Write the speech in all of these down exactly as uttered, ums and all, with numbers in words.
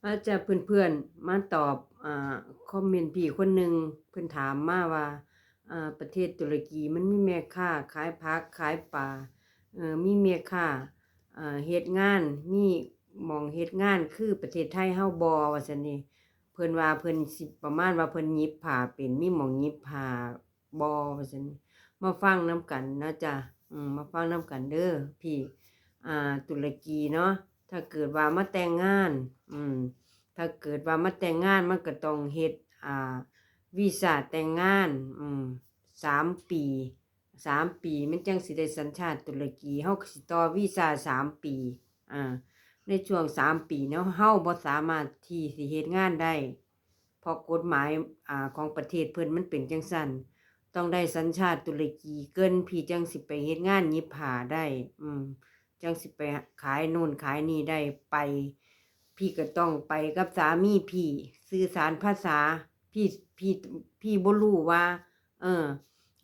อาจารย์เพื่อนๆมาตอบอ่าคอมเมนต์พี่คนหนึ่ง เพิ่นถามมาว่าอ่าประเทศตุรกีมันมีแม่ค้าขายผักขายปลาเอ่อมีแม่ค้าเอ่อเฮ็ดงานมีหม่องเฮ็ดงานคือประเทศไทยเฮาบ่ว่าซั่นนี่ เพิ่นว่าเพิ่นสิประมาณว่าเพิ่นหยิบผ้าเป็นมีหม่องหยิบผ้าบ่ว่าซั่นมาฟังนำกันนะจ๊ะอืมมาฟังนำกันเด้อพี่อ่าตุรกีเนาะถ้าเกิดว่ามาแต่งงานอืมถ้าเกิดว่ามาแต่งงานมันก็ต้องเฮ็ดอ่าวีซ่าแต่งงานอืมสามปีสามปีมันจั่งสิได้สัญชาติตุรกีเฮาก็สิต่อวีซ่าสามปีอ่าในช่วงสามปีเนาะเฮาบ่สามารถที่สิเฮ็ดงานได้ เพราะกฎหมายอ่าของประเทศเพิ่นมันเป็นจั่งซั้นต้องได้สัญชาติตุรกีเกินพี่จั่งสิไปเฮ็ดงานหยิบผ้าได้อืมจั่งสิไปขายโน่นขายนี่ได้ไปพี่ก็ต้องไปกับสามีพี่สื่อสารภาษาพี่พี่พี่บ่รู้ว่าเออ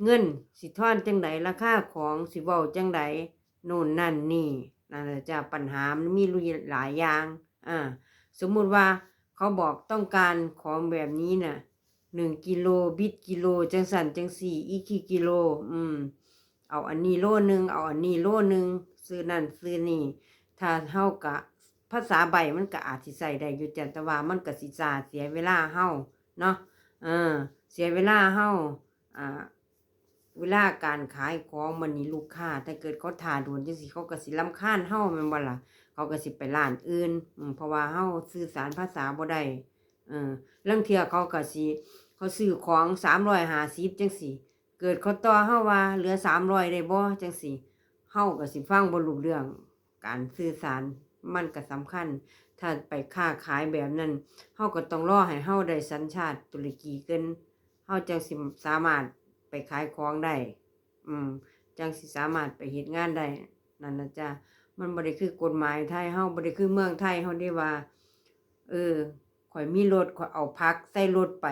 เงินสิทอนจั่งใดราคาของสิเว้าจั่งใดโน่นนั่นนี่นั่นแหละจ้ะปัญหามันมีหลายอย่างอ่าสมมุติว่าเขาบอกต้องการของแบบนี้น่ะ หนึ่งกิโลบิดกิโลจั่งซั้นจั่งซี้อีกกี่กิโลอืมเอาอันนี้โลหนึ่งเอาอันนี้โลหนึ่งซื้อนั่นซื้อนี่ถ้าเฮากะภาษาใบ้มันก็อาจสิใช้ได้อยู่จ้ะแต่ว่ามันก็สิซ่าเสียเวลาเฮาเนาะเออเสียเวลาเฮาอ่าเวลาการขายของบัดนี้ลูกค้าถ้าเกิดเขาท่าโดนจั่งซี้เขาก็สิรำคาญเฮาแม่นบ่ล่ะเขาก็สิไปร้านอื่นอืมเพราะว่าเฮาสื่อสารภาษาบ่ได้ เออลางเทื่อเขาก็สิเขาซื้อของสามร้อยห้าสิบจั่งซี้เกิดเขาต่อเฮาว่าเหลือสามร้อยได้บ่จั่งซี้เฮาก็สิฟังบ่รู้เรื่องการสื่อสารมันก็สำคัญถ้าไปค้าขายแบบนั้นเฮาก็ต้องรอให้เฮาได้สัญชาติตุรกีก่อนเฮาจั่งสิสามารถไปขายของได้อืมจั่งสิสามารถไปเฮ็ดงานได้นั่นล่ะจ้ะมันบ่ได้คือกฎหมายไทยเฮาบ่ได้คือเมืองไทยเฮาเด้ว่าเออ ข้อยมีรถข้อยเอาผักใส่รถไป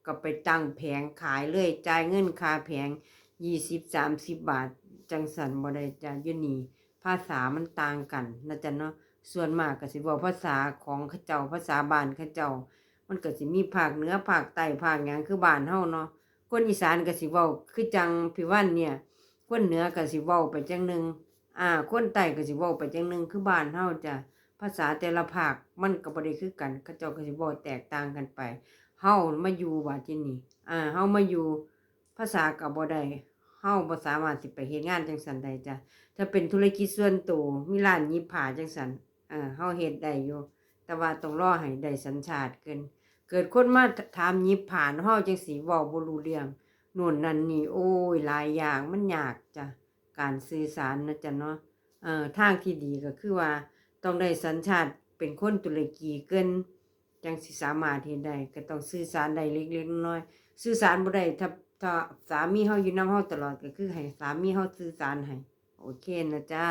ก็ไปตั้งแผงขายเลยจ่ายเงินค่าแผงยี่สิบสามสิบบาทจั่งซั้นบ่ได้จ้ะอยู่นี่ภาษามันต่างกันนะจ๊ะเนาะส่วนมากก็สิเว้าภาษาของเขาเจ้าภาษาบ้านเขาเจ้ามันก็สิมีภาคเหนือภาคใต้ภาคหยังคือบ้านเฮาเนาะคนอีสานก็สิเว้าคือจั่งพี่วันเนี่ยคนเหนือก็สิเว้าไปจั่งหนึ่ง อ่าคนใต้ก็สิเว้าไปจั่งหนึ่งคือบ้านเฮาจ้ะภาษาแต่ละภาคมันก็บ่ได้คือกันเขาเจ้าก็สิเว้าแตกต่างกันไปเฮามาอยู่บาดทีนี้อ่าเฮามาอยู่ภาษาก็บ่ได้เฮาบ่สามารถสิไปเฮ็ดงานจั่งซั้นได้จ้ะถ้าเป็นธุรกิจส่วนตัวมีร้านหยิบผ้าจั่งซั้นเออเฮาเฮ็ดได้อยู่แต่ว่าต้องรอให้ได้สัญชาติก่อนเกิดคนมาถามหยิบผ้านำเฮาจั่งซี้เว้าบ่รู้เรื่องโน่นนั่นนี่โอ้ยหลายอย่างมันยากจ้ะ การสื่อสารนะจ๊ะเนาะเอ่อทางที่ดีก็คือว่าต้องได้สัญชาติเป็นคนตุรกีก่อนจั่งสิสามารถเฮ็ดได้ก็ต้องสื่อสารได้เล็กๆน้อยๆสื่อสารบ่ได้ถ้าถ้าสามีเฮาอยู่นำเฮาตลอดก็คือให้สามีเฮาสื่อสารให้โอเคนะจ๊ะ